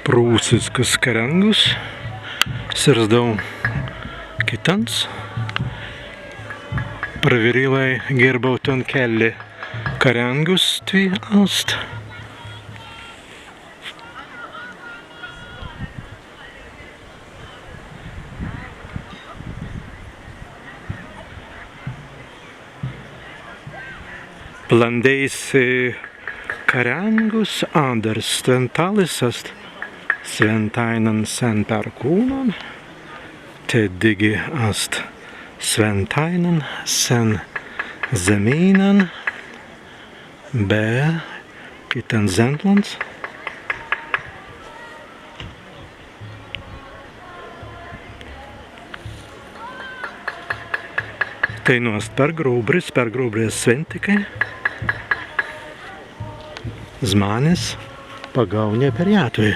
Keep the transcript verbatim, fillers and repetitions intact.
Prūsiskas karāngus, sirzdau kitans. Prawerīlai gērbautun kelli karāngus stwi ast. Plāndēisi karāngus, adder stwen tālis ast swintāinan sen Perkūnan, tēt dīgi ast swintāinan sen Zemīnan, be kitans zentlans. Teinū ast Pergrubris, Pergrubris swintikai. Zmānes pagaūnja perjātwei.